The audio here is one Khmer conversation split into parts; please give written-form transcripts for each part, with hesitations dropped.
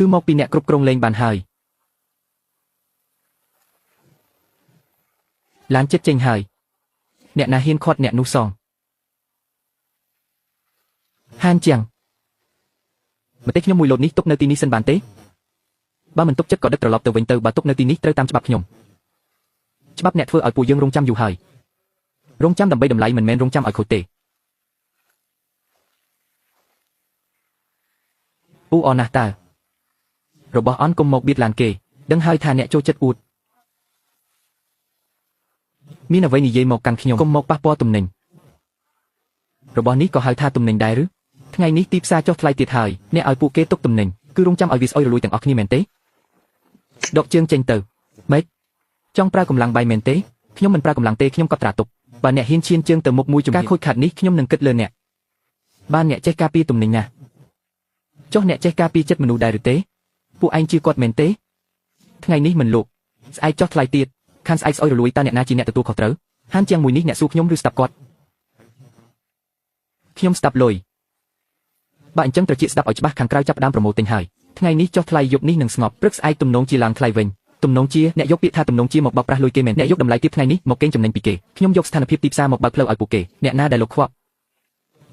គឺមកពីអ្នកគ្រប់គ្រងលេងបានហើយឡានចិត្តចេញហើយអ្នកណាហ៊ានខាត់អ្នកនោះសងហានជាងម្ទេសខ្ញុំមួយលោតនេះទុកនៅទីនេះសិនបានទេបើមិនទុកចិត្តក៏ដឹកត្រឡប់ទៅវិញទៅបើទុកនៅទីនេះត្រូវតាមច្បាប់ខ្ញុំច្បាប់អ្នកធ្វើឲ្យពួកយើងរងចាំយូរហើយរងចាំដើម្បីតម្លៃមិនមែនរងចាំឲ្យខូចទេអ៊ូអណាស់តើរបស់អន់គុំមកបៀតឡានគេដឹងហើយថាអ្នកចូលចិត្តអួតមានអ្វីនិយាយមកកាន់ខ្ញុំគុំមកប៉ះពាល់ទំនិញរបស់នេះក៏ហៅថាទំនិញដែរឬថ្ងៃនេះទីផ្សារចុះថ្លៃទៀតហើយអ្នកឲ្យពួកគេទុកទំនិញគឺរងចាំឲ្យវាស្អុយរលួយទាំងអស់គ្នាមែនទេដកជើងចេញទៅម៉េចចង់ប្រើកម្លាំងបាយមែនទេខ្ញុំមិនប្រើកម្លាំងទេខ្ញុំកត់ត្រាទុកបើអ្នកហ៊ានឈានជើងទៅមុខមួយជំហានការខូចខាតនេះខ្ញុំនឹងគិតលើអ្នកបានអ្នកចេះការពារទំនិញណាស់ចុះអ្នកចេះការពារចិត្តមនុស្សដែរឬទេពួកឯងជឿគាត់មែនទេថ្ងៃនេះមិនលក់ស្អែកចុះថ្លៃទៀតខានស្អែកស្អុយរលួយតើអ្នកណាជាអ្នកទទួលខុសត្រូវហានជាងមួយនេះអ្នកសួរខ្ញុំឬស្ដាប់គាត់ខ្ញុំស្ដាប់លុយបើអញ្ចឹងត្រចៀកស្ដាប់ឲ្យច្បាស់ខាងក្រៅចាប់ផ្ដើមប្រមូលទិញហើយថ្ងៃនេះចុះថ្លៃយប់នេះនឹងស្ងប់ព្រឹកស្អែកទំនងជាឡើងថ្លៃវិញទំនងជាអ្នកយកពាក្យថាទំនងជាមកបោកប្រាស់លុយគេមែនអ្នកយកតម្លៃទាបថ្ងៃនេះមកកេងចំណេញពីគេខ្ញុំយកស្ថានភាពទីផ្សារមកបើកផ្លូវឲ្យពួកគេអ្នកណាដែលលោកខ្វក់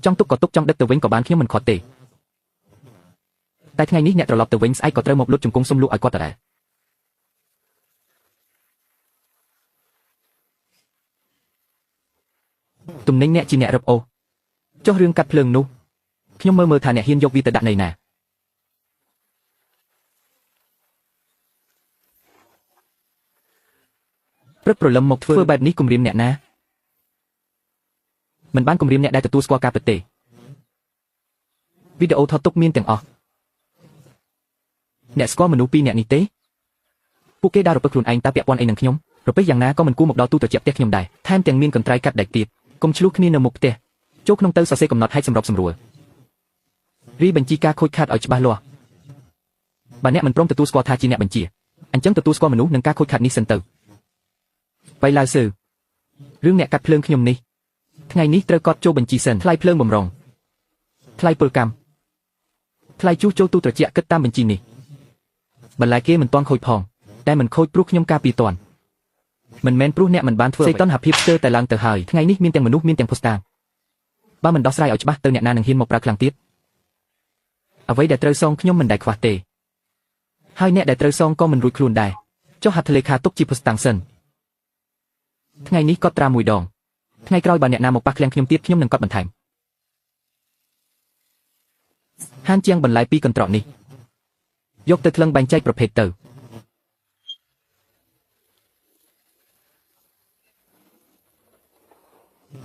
ចង់ទុកក៏ទុកចង់ដឹកទៅវិញក៏បានខ្ញុំមិនខាត់ទេតែថ្ងៃនេះអ្នកត្រឡប់ទៅវិញស្អែកក៏ត្រូវមកលុតជង្គង់សុំលក់ឲ្យគាត់ដដែលទំនិញអ្នកជាអ្នករឹបអូសចុះរឿងកាត់ភ្លើងនោះខ្ញុំមើលថាអ្នកហ៊ានយកវាទៅដាក់នៅណាព្រឹកព្រលឹមមកធ្វើបែបនេះគំរាមអ្នកណាមិនបានគំរាមអ្នកដែលទទួលស្គាល់ការពិតទេវីដេអូថតទុកមានទាំងអស់អ្នកស្គាល់មនុស្សពីរអ្នកនេះទេពួកគេដើររពឹសខ្លួនឯងតើពាក់ព័ន្ធអីនឹងខ្ញុំរពឹសយ៉ាងណាក៏មិនគួរមកដល់ទូត្រជាក់ផ្ទះខ្ញុំដែរថែមទាំងមានកន្ត្រៃកាត់ដែកទៀតកុំឆ្លោះគ្នានៅមុខផ្ទះចូលក្នុងទៅសរសេរកំណត់ហេតុសម្របសម្រួលរីបញ្ជីការខូចខាតឲ្យច្បាស់លាស់បើអ្នកមិនព្រមទទួលស្គាល់ថាជាអ្នកបញ្ជាអញ្ចឹងទទួលស្គាល់មនុស្សនិងការខូចខាតនេះសិនទៅបៃឡាវសឺរឿងអ្នកកាត់ភ្លើងខ្ញុំនេះថ្ងៃនេះត្រូវកត់ចូលបញ្ជីសិនថ្លៃភ្លើងបំរុងថ្លៃពលកម្មថ្លៃជួសចូលទូត្រជាក់គិតតាមបញ្ជីនេះបន្លែគេមិនទាន់ខូចផងតែមិនខូចព្រោះខ្ញុំការពារទាន់មិនមែនព្រោះអ្នកមិនបានធ្វើសីតុណ្ហភាពស្ទើរតែឡើងទៅហើយថ្ងៃនេះមានទាំងមនុស្សមានទាំងភស្តុតាងបើមិនដោះស្រាយឲ្យច្បាស់ទៅអ្នកណានឹងហ៊ានមកប្រើខ្លាំងទៀតអ្វីដែលត្រូវសងខ្ញុំមិនដែលខ្វះទេហើយអ្នកដែលត្រូវសងក៏មិនរួចខ្លួនដែរចុះហត្ថលេខាទុកជាភស្តុតាងសិនថ្ងៃនេះកត់ត្រាមួយដងថ្ងៃក្រោយបើអ្នកណាមកប៉ះឃ្លាំងខ្ញុំទៀតខ្ញុំនឹងកត់បន្ថែមហានជាងបន្លែពីរកន្ត្រកនេះយកទៅថ្លឹងបែងចែកប្រភេទទៅ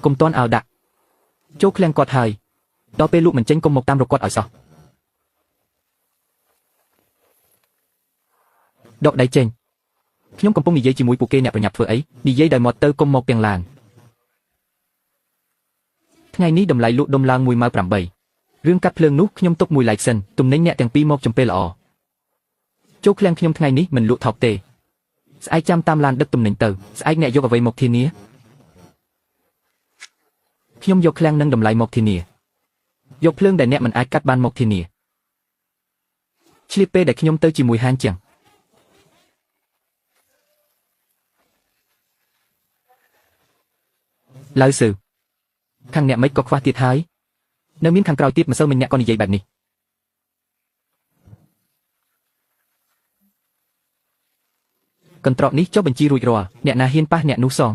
កុំតន់អោដាក់ចូលឃ្លាំងគាត់ហើយដល់ពេលលក់មិនចេញកុំមកតាមរកគាត់ឲ្យសោះដកដៃចេញខ្ញុំកំពុងនិយាយជាមួយពួកគេអ្នកប្រញាប់ធ្វើអីនិយាយដោយមាត់ទៅកុំមកទាំងឡានថ្ងៃនេះតម្លៃលក់ដុំឡើង1.8រឿងកាត់ភ្លើងនោះខ្ញុំទុកមួយឡែកសិនទំនិញអ្នកទាំងពីរមកចំពេលល្អចូលឃ្លាំងខ្ញុំថ្ងៃនេះមិនលក់ថោកទេស្អែកចាំតាមឡានដឹកទំនិញទៅស្អែកអ្នកយកអ្វីមកធានាខ្ញុំយកឃ្លាំងនិងតម្លៃមកធានាយកភ្លើងដែលអ្នកមិនអាចកាត់បានមកធានាឆ្លៀតពេលដែលខ្ញុំទៅជាមួយហានជាងឡៅស៊ឺខាងអ្នកមិនក៏ខ្វះទៀតហើយនៅមានខាងក្រោយទៀតម្សិលមិញអ្នកក៏និយាយបែបនេះកន្ត្រកនេះចុះបញ្ជីរួចរាល់អ្នកណាហ៊ានប៉ះអ្នកនោះសង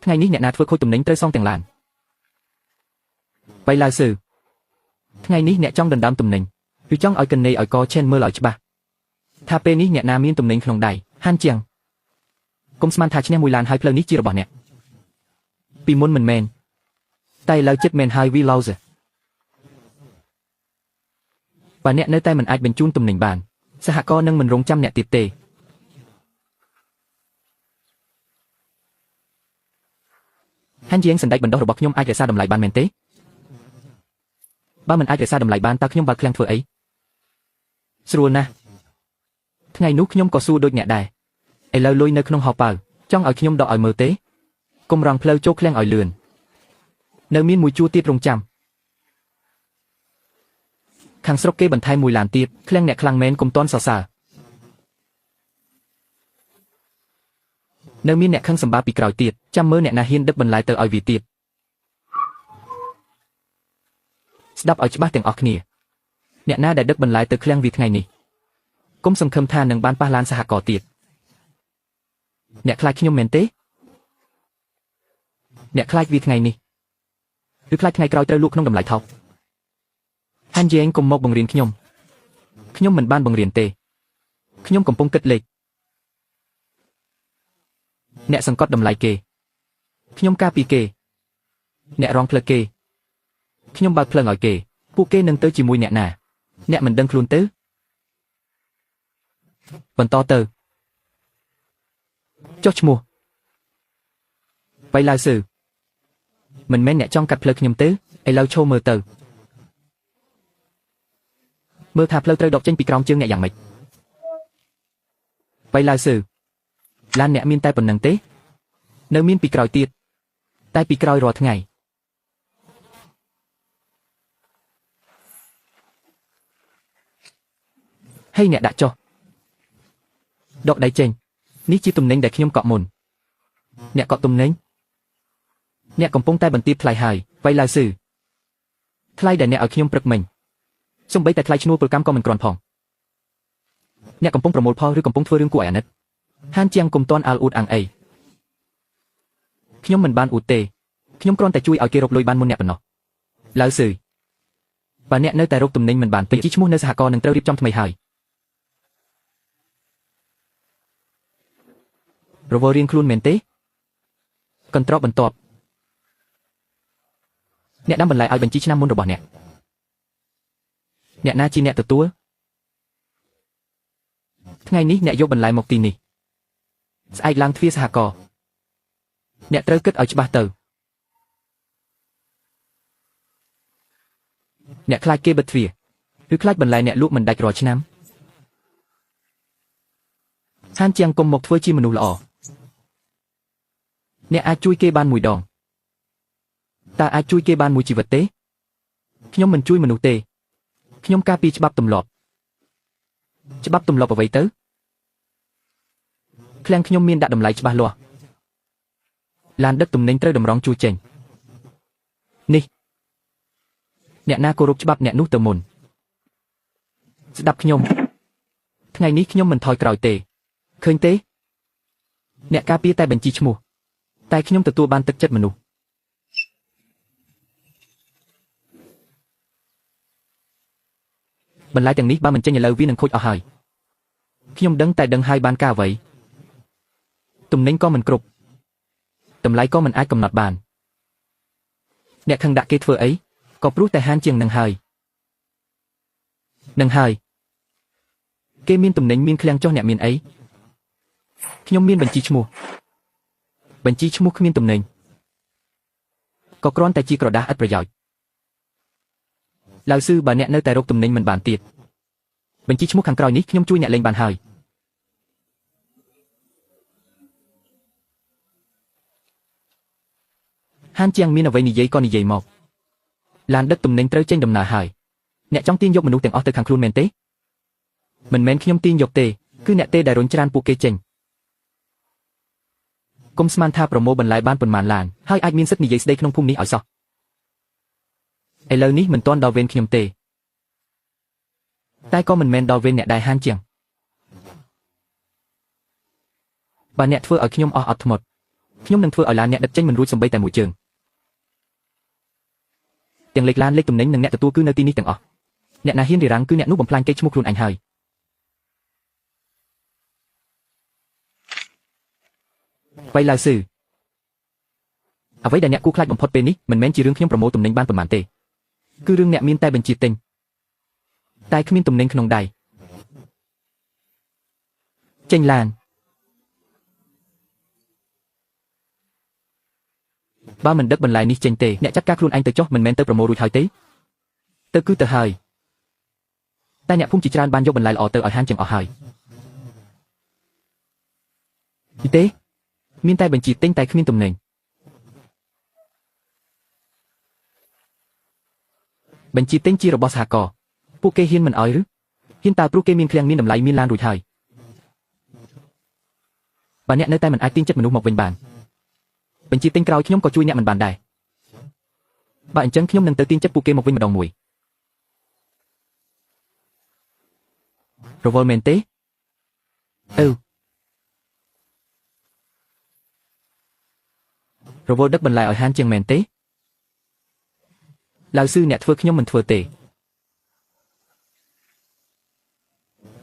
ថ្ងៃនេះអ្នកណាធ្វើខូចទំនិញត្រូវសងទាំងឡានបៃឡាវស៊ឺថ្ងៃនេះអ្នកចង់ដណ្ដើមទំនិញឬចង់ឲ្យកណេឲ្យកឆេនមើលឲ្យច្បាស់ថាពេលនេះអ្នកណាមានទំនិញក្នុងដៃហានជាងកុំស្មានថាឈ្នះមួយឡានហើយផ្លូវនេះជារបស់អ្នកពីមុនមិនមែនតែឥឡូវចិត្តមែនហើយវីឡោសបើអ្នកនៅតែមិនអាចបញ្ជូនទំនិញបានសហករណ៍នឹងមិនរងចាំអ្នកទៀតទេហានជាងសណ្ដែកបណ្ដោះរបស់ខ្ញុំអាចរក្សាតម្លៃបានមែនទេបើមិនអាចរក្សាតម្លៃបានតើខ្ញុំបើកឃ្លាំងធ្វើអីស្រួលណាស់ថ្ងៃនោះខ្ញុំក៏សួរដូចអ្នកដែរឥឡូវលុយនៅក្នុងហោប៉ៅចង់ឲ្យខ្ញុំដកឲ្យមើលទេកុំរងផ្លូវចូលឃ្លាំងឲ្យលឿននៅមានមួយជួរទៀតរងចាំ ខាងស្រុកគេបន្ថែមមួយឡានទៀតឃ្លាំងអ្នកខ្លាំងមែនកុំតន់សរសើរនៅមានអ្នកខឹងសម្បាពីក្រោយទៀតចាំមើលអ្នកណាហ៊ានដឹកបន្លែទៅឲ្យវាទៀតស្ដាប់ឲ្យច្បាស់ទាំងអស់គ្នាអ្នកណាដែលដឹកបន្លែទៅឃ្លាំងវាថ្ងៃនេះកុំសង្ឃឹមថានឹងបានប៉ះឡានសហករណ៍ទៀតអ្នកខ្លាចខ្ញុំមែនទេអ្នកខ្លាចវាថ្ងៃនេះឬខ្លាចថ្ងៃក្រោយត្រូវលក់ក្នុងតម្លៃថោកហាន់យេងកុំមកបង្រៀនខ្ញុំខ្ញុំមិនបានបង្រៀនទេខ្ញុំកំពុងគិតលេខអ្នកសង្កត់តម្លៃគេខ្ញុំការពីគេអ្នករងផ្លូវគេខ្ញុំបើកភ្លើងឲ្យគេពួកគេនឹងទៅជាមួយអ្នកណាអ្នកមិនដឹងខ្លួនទេបន្តទៅចុះឈ្មោះបៃឡាវស៊ឺមិនមែនអ្នកចង់កាត់ផ្លូវខ្ញុំទេឥឡូវឈោមើលទៅមើលថាផ្លូវត្រូវដកចេញពីក្រោមជើងអ្នកយ៉ាងម៉េចបៃឡាវស៊ឺឡានអ្នកមានតែប៉ុណ្្នឹងទេនៅមានពីក្រោយទៀតតែពីក្រោយរាល់ថ្ងៃហេអ្នកដាក់ចុះដកដៃចេញនេះជាទំនិញដែលខ្ញុំកក់មុនអ្នកកក់ទំនិញអ្នកកំពុងតែបន្ទាបថ្លៃហើយបៃឡាវស៊ឺថ្លៃដែលអ្នកឲ្យខ្ញុំព្រឹកមិញសូម្បីតែថ្លៃឈ្នួលពលកម្មក៏មិនគ្រាន់ផងអ្នកកំពុងប្រមូលផលឬកំពុងធ្វើរឿងគួរឲ្យអាណិតហានជាងគុំតន់អាល់អ៊ូតអាងអីខ្ញុំមិនបានអ៊ូតទេខ្ញុំគ្រាន់តែជួយឲ្យគេរកលុយបានមុនអ្នកប៉ុណ្ណោះឡាវស៊ឺបើអ្នកនៅតែរកទំនិញមិនបានបញ្ជីឈ្មោះនៅសហករណ៍នឹងត្រូវរៀបចំថ្មីហើយរវល់រៀងខ្លួនមែនទេកន្ត្រកបន្ទាប់អ្នកដាំបន្លែឲ្យបញ្ជីឆ្នាំមុនរបស់អ្នកអ្នកណាជាអ្នកទទួលថ្ងៃនេះអ្នកយកបន្លែមកទីនេះស្អែកឡើងទ្វារសហករណ៍អ្នកត្រូវគិតឲ្យច្បាស់ទៅអ្នកខ្លាចគេបិទទ្វារឬខ្លាចបន្លែអ្នកលក់មិនដាច់រាល់ឆ្នាំហានជាងគុំមកធ្វើជាមនុស្សល្អអ្នកអាចជួយគេបានមួយដងតើអាចជួយគេបានមួយជីវិតទេខ្ញុំមិនជួយមនុស្សទេខ្ញុំការពារច្បាប់ទម្លាប់ច្បាប់ទម្លាប់អ្វីទៅឃ្លាំងខ្ញុំមានដាក់តម្លៃច្បាស់លាស់ឡានដឹកទំនិញត្រូវតម្រង់ជួរចេញនេះអ្នកណាគោរពច្បាប់អ្នកនោះទៅមុនស្ដាប់ខ្ញុំថ្ងៃនេះខ្ញុំមិនថយក្រោយទេឃើញទេអ្នកការពារតែបញ្ជីឈ្មោះតែខ្ញុំទទួលបានទឹកចិត្តមនុស្សបន្លែទាំងនេះបើមិនចេញឥឡូវវានឹងខូចអស់ហើយខ្ញុំដឹងតែដឹងហើយបានការអ្វីទំនិញក៏មិនគ្រប់តម្លៃក៏មិនអាចកំណត់បានអ្នកខឹងដាក់គេធ្វើអីក៏ព្រោះតែហានជាងនឹងហើយនឹងហើយគេមានទំនិញមានឃ្លាំងចុះអ្នកមានអីខ្ញុំមានបញ្ជីឈ្មោះបញ្ជីឈ្មោះគ្មានទំនិញក៏គ្រាន់តែជាក្រដាសឥតប្រយោជន៍ឡាវស៊ឺបើអ្នកនៅតែរកទំនិញមិនបានទៀតបញ្ជីឈ្មោះខាងក្រោយនេះខ្ញុំជួយអ្នកលេងបានហើយហានជាងមានអ្វីនិយាយក៏និយាយមកឡានដឹកទំនិញត្រូវចេញដំណើរហើយអ្នកចង់ទាញយកមនុស្សទាំងអស់ទៅខាងខ្លួនមែនទេមិនមែនខ្ញុំទាញយកទេគឺអ្នកទេដែលរុញច្រានពួកគេចេញកុំស្មានថាប្រមូលបន្លែបានប៉ុន្មានឡានហើយអាចមានសិទ្ធិនិយាយស្ដីក្នុងភូមិនេះឲ្យសោះឥឡូវនេះមិនទាន់ដល់វេនខ្ញុំទេតែក៏មិនមែនដល់វេនអ្នកដែរហានជាងបើអ្នកធ្វើឲ្យខ្ញុំអស់អត់ធ្មត់ខ្ញុំនឹងធ្វើឲ្យឡានអ្នកដឹកចេញមិនរួចសំបីតែមួយជើងទាំងលេខឡានលេខទំនិញនិងអ្នកទទួលគឺនៅទីនេះទាំងអស់អ្នកណាហ៊ានរារាំងគឺអ្នកនោះបំផ្លាញកេរ្តិ៍ឈ្មោះខ្លួនឯងហើយបៃឡាវស៊ឺអ្វីដែលអ្នកគួរខ្លាចបំផុតពេលនេះមិនមែនជារឿងខ្ញុំប្រមូលទំនិញបានប៉ុន្មានទេគឺរឿងអ្នកមានតែបញ្ជាទិញតែគ្មានទំនិញក្នុងដៃចេញឡានបើមិនដឹកបន្លែនេះចេញទេអ្នកចាត់ការខ្លួនឯងទៅចុះមិនមែនទៅប្រមូលរួចហើយទេទៅគឺទៅហើយតែអ្នកភូមិជាច្រើនបានយកបន្លែល្អទៅឲ្យហានជាងអស់ហើយទេមានតែបញ្ជាទិញតែគ្មានទំនិញបញ្ជាទិញជារបស់សហករណ៍ពួក ពួកគេហ៊ានមិនអោយឬហ៊ានតើព្រោះគេមានឃ្លាំងមានតម្លៃមានឡានរួចហើយបើអ្នកនៅតែមិនអាចទាញចិត្តមនុស្សមកវិញបានបញ្ជាទិញក្រោយខ្ញុំក៏ជួយអ្នកមិនបានដែរបើអញ្ចឹងខ្ញុំនឹងទៅទាញចិត្តពួកគេមកវិញម្ដងមួយរវល់មែនទេអឺរវល់ដឹកបន្លែឲ្យហានជាងមែនទេឡៅស៊ឺអ្នកធ្វើខ្ញុំមិនធ្វើទេ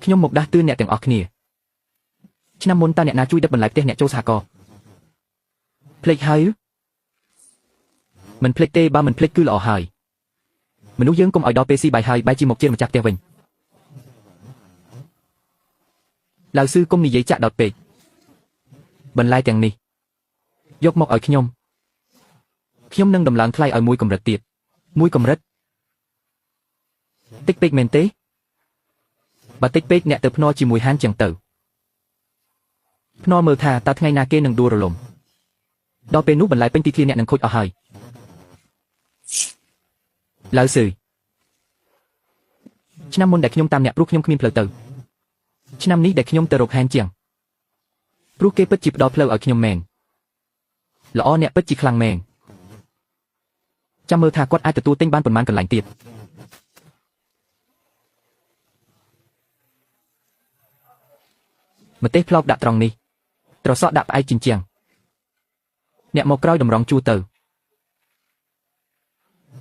ខ្ញុំមកដាស់តឿនអ្នកទាំងអស់គ្នាឆ្នាំមុនតើអ្នកណាជួយដឹកបន្លែផ្ទះអ្នកចូលសហករណ៍ភ្លេចហើយមិនភ្លេចទេបើមិនភ្លេចគឺល្អហើយមនុស្សយើងកុំឲ្យដល់ពេលស៊ីបាយហើយបែរជាមកជាម្ចាស់ផ្ទះវិញឡៅស៊ឺកុំនិយាយចាក់ដោតពេកបន្លែទាំងនេះយកមកឲ្យខ្ញុំខ្ញុំនឹងដំឡើងថ្លៃឲ្យមួយកម្រិតទៀតមួយកម្រិតតិចពេកមែនទេបើតិចពេកអ្នកទៅភ្នាល់ជាមួយហានជាងទៅភ្នាល់មើលថាតើថ្ងៃណាគេនឹងដួលរលំដល់ពេលនោះបន្លែពេញទីធ្លាអ្នកនឹងខូចអស់ហើយឡៅស៊ឺឆ្នាំមុនដែលខ្ញុំតាមអ្នកព្រោះខ្ញុំគ្មានផ្លូវទៅឆ្នាំនេះដែលខ្ញុំទៅរកហានជាងព្រោះគេពិតជាផ្ដល់ផ្លូវឲ្យខ្ញុំមែនល្អអ្នកពិតជាខ្លាំងមែនចាំមើលថាគាត់អាចទទួលទិញបានប៉ុន្មានកន្លែងទៀតម្ទេសផ្លោកដាក់ត្រង់នេះត្រសក់ដាក់ផ្អែកជញ្ជាំងអ្នកមកក្រោយតម្រង់ជួរទៅ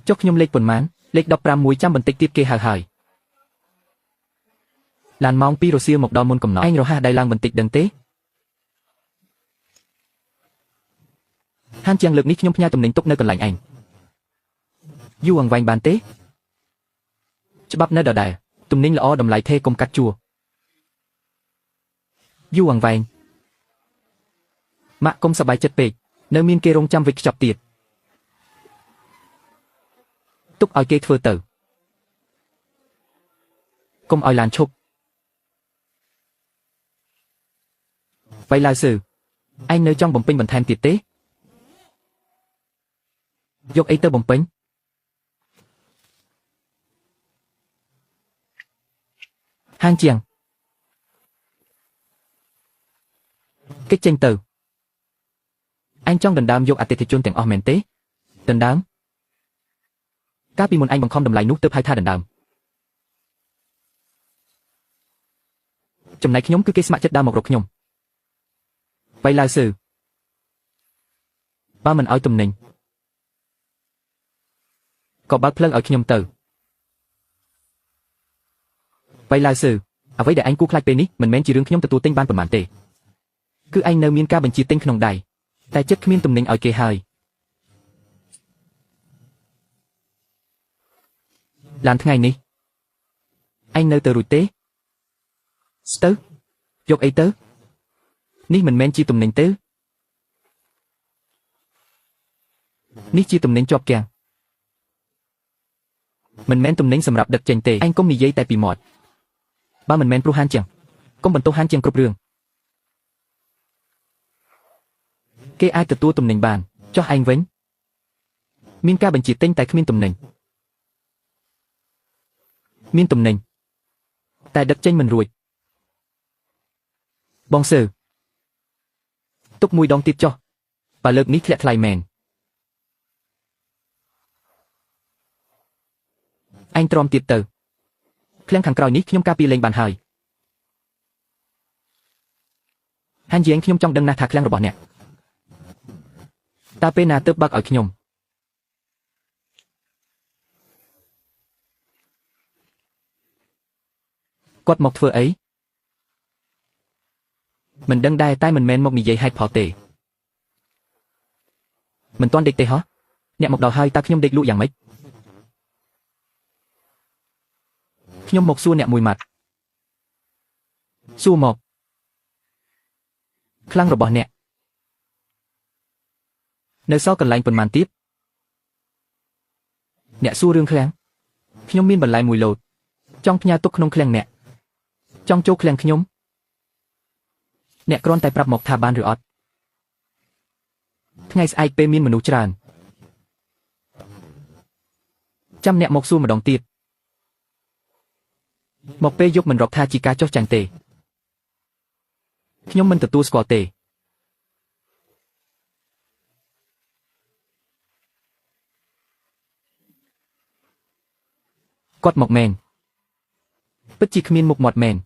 ចុះខ្ញុំលេខប៉ុន្មានលេខ15មួយចាំបន្តិចទៀតគេហៅហើយឡានម៉ោង2រសៀលមកដល់មុនកំណត់ឯងរហ័សដៃឡើងបន្តិចដឹងទេហានជាងលើកនេះខ្ញុំផ្ញើទំនិញទុកនៅកន្លែងឯងយូរអង្វែងបានទេច្បាប់នៅដដែលទំនិញល្អតម្លៃថេកុំកាត់ជួរយូរអង្វែងម៉ាក់កុំសប្បាយចិត្តពេកនៅមានគេរងចាំវិចខ្ចប់ទៀតទុកឲ្យគេធ្វើទៅកុំឲ្យឡានឈប់បៃឡាវស៊ឺឯងនៅចង់បំពេញបន្ថែមទៀតទេយកអីទៅបំពេញហានជាងគេចេញទៅឯងចង់ដណ្ដើមយកអតិថិជនទាំងអស់មែនទេដណ្ដើមកាលពីមុនឯងបង្ខំតម្លៃនោះទើបហៅថាដណ្ដើមចំណែកខ្ញុំគឺគេស្ម័គ្រចិត្តដើរមករកខ្ញុំបៃឡាវស៊ឺបើមិនឲ្យទំនិញក៏បើកផ្លូវឲ្យខ្ញុំទៅបៃឡាវស៊ឺអ្វីដែលឯងគួរខ្លាចពេលនេះមិនមែនជារឿងខ្ញុំទទួលទិញបានប៉ុន្មានទេគឺឯងនៅមានការបញ្ជាទិញក្នុងដៃតែចិត្តគ្មានទំនិញឲ្យគេហើយឡានថ្ងៃនេះឯងនៅទៅរួចទេទៅយកអីទៅនេះមិនមែនជាទំនិញទេនេះជាទំនិញជាប់គាំងមិនមែនទំនិញសម្រាប់ដឹកចេញទេឯងកុំនិយាយតែពីមាត់បើមិនមែនព្រោះហានជាងកុំបន្ទោសហានជាងគ្រប់រឿងគេអាចទទួលទំនិញបានចុះឯងវិញមានការបញ្ជាទិញតែគ្មានទំនិញមានទំនិញតែដឹកចេញមិនរួចបងសើទុកមួយដងទៀតចុះបើលើកនេះធ្លាក់ថ្លៃមែនឯងទ្រាំទៀតទៅឃ្លាំងខាងក្រោយនេះខ្ញុំការពារលេងបានហើយហានយៀងខ្ញុំចង់ដឹងណាស់ថាឃ្លាំងរបស់អ្នកតើពេលណាទើបបើកឲ្យខ្ញុំគាត់មកធ្វើអីមិនដឹងដែរតែមិនមែនមកនិយាយហេតុផលទេមិនទាន់ដេកទេហ៎អ្នកមកដល់ហើយតើខ្ញុំដេកលក់យ៉ាងម៉េចខ្ញុំមកសួរអ្នកមួយម៉ាត់សួរមកខ្លាំងរបស់អ្នកនៅសល់កន្លែងប៉ុន្មានទៀតអ្នកសួររឿងឃ្លាំងខ្ញុំមានបន្លែមួយឡូតចង់ផ្ញើទុកក្នុងឃ្លាំងអ្នកចង់ចូលឃ្លាំងខ្ញុំអ្នកគ្រាន់តែប្រាប់មកថាបានឬអត់ថ្ងៃស្អែកពេលមានមនុស្សច្រើនចាំអ្នកមកសួរម្ដងទៀត មកពេលយប់មិនរកថាជាការចុះចាញ់ទេខ្ញុំមិនទទួលស្គាល់ទេគាត់មកមែនពិតជាគ្មានមុខមាត់មែន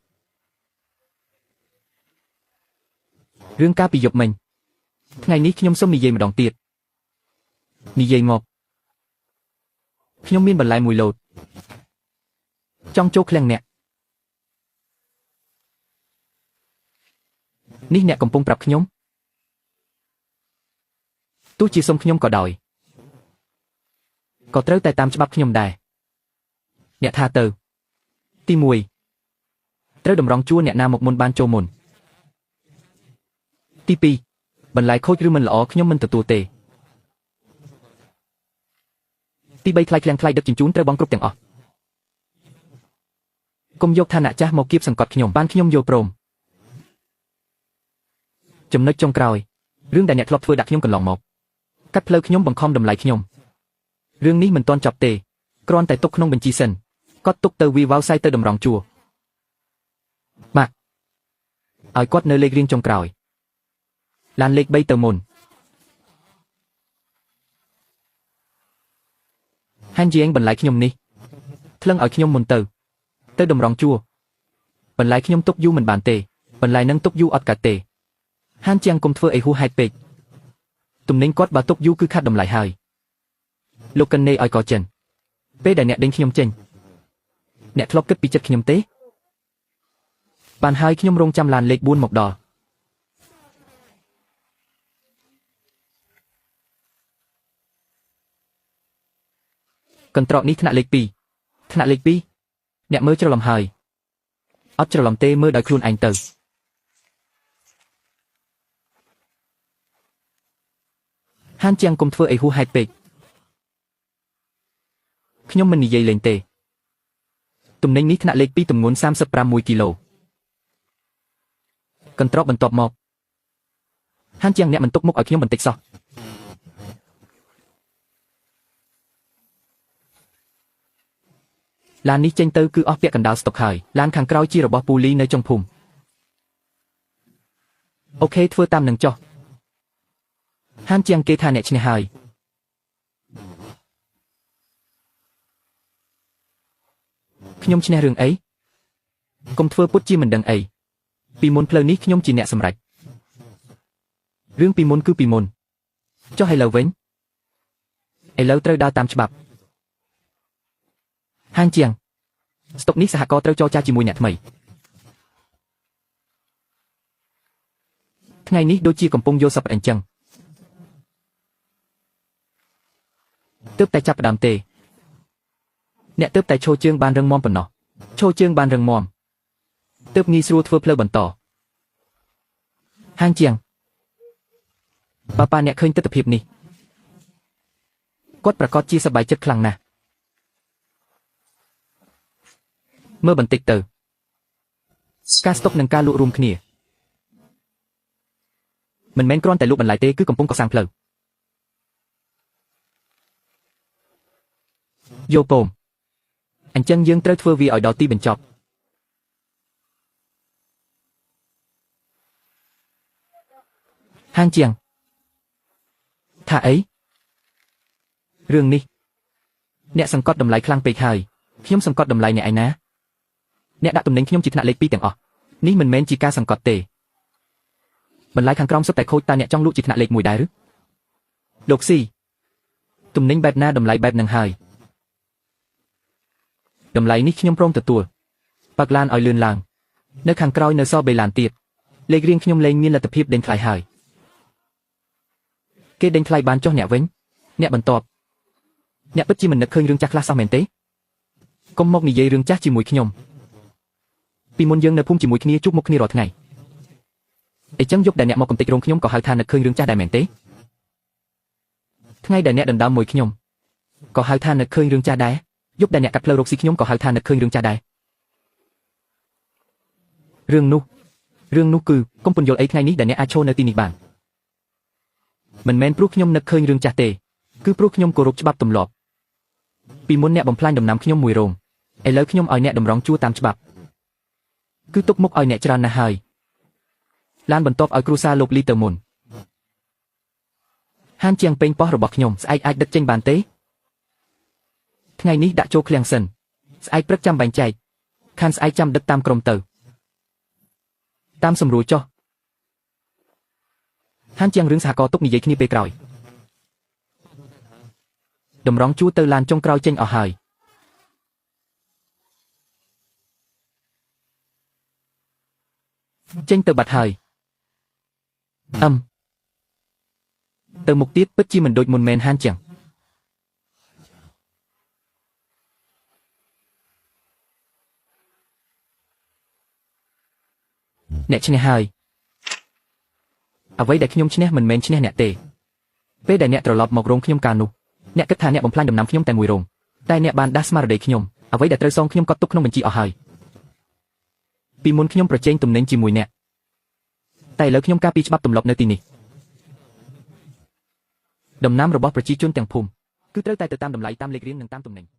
រឿងការពីយប់មិញថ្ងៃនេះខ្ញុំសូមនិយាយម្ដងទៀតនិយាយមកខ្ញុំមានបន្លែមួយលោតចង់ចូលឃ្លាំងអ្នកនេះអ្នកកំពុងប្រាប់ខ្ញុំទោះជាសុំខ្ញុំក៏ដោយក៏ត្រូវតែតាមច្បាប់ខ្ញុំដែរអ្នកថាទៅទី1ត្រូវតម្រង់ជួរអ្នកណាមកមុនបានចូលមុនទី2បន្លែខូចឬមិនល្អខ្ញុំមិនទទួលទេទី3ថ្លៃឃ្លាំងថ្លៃដឹកជញ្ជូនត្រូវបង់គ្រប់ទាំងអស់កុំយកឋានៈចាស់មកគៀបសង្កត់ខ្ញុំបានខ្ញុំយល់ព្រមចំណុចចុងក្រោយរឿងដែលអ្នកធ្លាប់ធ្វើដាក់ខ្ញុំកន្លងមកកាត់ផ្លូវខ្ញុំបង្ខំតម្លៃខ្ញុំរឿងនេះមិនទាន់ចប់ទេគ្រាន់តែទុកក្នុងបញ្ជីសិនគាត់ទុកទៅវីវ៉ាវសៃទៅតម្រង់ជួរម៉ាក់ឲ្យគាត់នៅលេខរៀងចុងក្រោយឡានលេខ3ទៅមុនហានជាងបន្លែខ្ញុំនេះថ្លឹងឲ្យខ្ញុំមុនទៅតម្រង់ជួរបន្លែខ្ញុំទុកយូរមិនបានទេបន្លែនឹងទុកយូរអត់កាត់ទេហានជាងគុំធ្វើអីហួសហេតុពេកទំនិញគាត់បើទុកយូរគឺខាត់តម្លៃហើយលោកកិននេឲ្យកចិនពេលដែលអ្នកដេញខ្ញុំចេញអ្នកធ្លាប់គិតពីចិត្តខ្ញុំទេបានហើយខ្ញុំរងចាំឡានលេខ4មកដល់កន្ត្រកនេះថ្នាក់លេខ2ថ្នាក់លេខ2អ្នកមើលច្រឡំហើយអត់ច្រឡំទេមើលដោយខ្លួនឯងទៅហានជាងគុំធ្វើអីហួសហេតុពេកខ្ញុំមិននិយាយលេងទេទំនិញនេះថ្នាក់លេខ2ទម្ងន់35.1គីឡូកន្ត្រកបន្ទាប់មកហានជាងអ្នកមិនទុកមុខឲ្យខ្ញុំបន្តិចសោះឡាននេះចេញទៅគឺអស់ពាក់កណ្ដាលស្តុកហើយឡានខាងក្រោយជារបស់ពូលីនៅចុងភូមិអូខេធ្វើតាមនឹងចុះហានជាងគេថាអ្នកឈ្នះហើយខ្ញុំឈ្នះរឿងអីកុំធ្វើពុតជាមិនដឹងអីពីមុនផ្លូវនេះខ្ញុំជាអ្នកសម្រេចរឿងពីមុនគឺពីមុនចុះឥឡូវវិញឥឡូវត្រូវដើរតាមច្បាប់ហានជាងស្តុកនេះសហករណ៍ត្រូវចរចាជាមួយអ្នកថ្មីថ្ងៃនេះដូចជាកំពុងយកសពអញ្ចឹងទើបតែចាប់ផ្ដើមទេអ្នកទើបតែឈរជើងបានរឹងមាំប៉ុណ្ណោះឈរជើងបានរឹងមាំទើបងាយស្រួលធ្វើផ្លូវបន្តហាងជាងប៉ាប៉ាអ្នកឃើញទិដ្ឋភាពនេះគាត់ប្រកាសជាសប្បាយចិត្តខ្លាំងណាស់មើលបន្តិចទៅការស្តុកនិងការលក់រួមគ្នាមិនមែនគ្រាន់តែលក់បន្លែទេគឺកំពុងកសាងផ្លូវយកពងអញ្ចឹងយើងត្រូវធ្វើវាឲ្យដល់ទីបញ្ចប់ហានជាងថាអីរឿងនេះអ្នកសង្កត់តម្លៃខ្លាំងពេកហើយខ្ញុំសង្កត់តម្លៃអ្នកឯណាអ្នកដាក់ទំនិញខ្ញុំជាថ្នាក់លេខ2ទាំងអស់នេះមិនមែនជាការសង្កត់ទេបន្លែខាងក្រោមសុទ្ធតែខូចតើអ្នកចង់លក់ជាថ្នាក់លេខ1ដែរឬលោកស៊ីទំនិញបែបណាតម្លៃបែបនឹងហើយតម្លៃនេះខ្ញុំព្រមទទួលបើកឡានឲ្យលឿនឡើងនៅខាងក្រោយនៅសល់3ឡានទៀតលេខរៀងខ្ញុំលែងមានលទ្ធភាពដេញថ្លៃហើយគេដេញថ្លៃបានចុះអ្នកវិញអ្នកបន្ទាប់អ្នកពិតជាមិននឹកឃើញរឿងចាស់ខ្លះសោះមែនទេកុំមកនិយាយរឿងចាស់ជាមួយខ្ញុំពីមុនយើងនៅភូមិជាមួយគ្នាជួបមុខគ្នារាល់ថ្ងៃអញ្ចឹងយប់ដែលអ្នកមកកំទេចរោងខ្ញុំក៏ហៅថានឹកឃើញរឿងចាស់ដែរមែនទេថ្ងៃដែលអ្នកដណ្ដើមមួយខ្ញុំក៏ហៅថានឹកឃើញរឿងចាស់ដែរយប់ដែលអ្នកកាត់ផ្លូវរកស៊ីខ្ញុំក៏ហៅថានឹកឃើញរឿងចាស់ដែររឿងនោះគឺកុំពន្យល់អីថ្ងៃនេះដែលអ្នកអាចឈរនៅទីនេះបានមិនមែនព្រោះខ្ញុំនឹកឃើញរឿងចាស់ទេគឺព្រោះខ្ញុំគោរពច្បាប់ទម្លាប់ពីមុនអ្នកបំផ្លាញដំណាំខ្ញុំមួយរោងឥឡូវខ្ញុំឲ្យអ្នកតម្រង់ជួរតាមច្បាប់ គឺទុកមុខឲ្យអ្នកច្រើនណាស់ហើយឡានបន្ទាប់ឲ្យគ្រួសារលោកលីទៅមុនហានជាងពេញប៉ោះរបស់ខ្ញុំស្អែកអាចដឹកចេញបានទេថ្ងៃនេះដាក់ចូលឃ្លាំងសិនស្អែកព្រឹកចាំបែងចែកខានស្អែកចាំដឹកតាមក្រុមទៅតាមសម្រួលចុះហានជាងរឿងសហករណ៍ទុកនិយាយគ្នាពេលក្រោយតម្រង់ជួរទៅឡានចុងក្រោយចេញអស់ហើយចេញទៅបាត់ហើយអឹមទៅមុខទៀតពិតជាមិនដូចមុនមែនហានជាងអ្នកឈ្នះហើយអ្វីដែលខ្ញុំឈ្នះមិនមែនឈ្នះអ្នកទេពេលដែលអ្នកត្រឡប់មករោងខ្ញុំកាលនោះអ្នកគិតថាអ្នកបំផ្លាញដំណាំខ្ញុំតែមួយរោងតែអ្នកបានដាស់ស្មារតីខ្ញុំអ្វីដែលត្រូវសងខ្ញុំក៏ទុកក្នុងបញ្ជីអស់ហើយពីមុនខ្ញុំប្រជែងទំនិញជាមួយអ្នកតែឥឡូវខ្ញុំការពីច្បាប់ទម្លាប់នៅទីនេះដំណាំរបស់ប្រជាជនទាំងភូមិគឺត្រូវតែទៅតាមតម្លៃតាមលេខរៀងនិងតាមទំនិញ។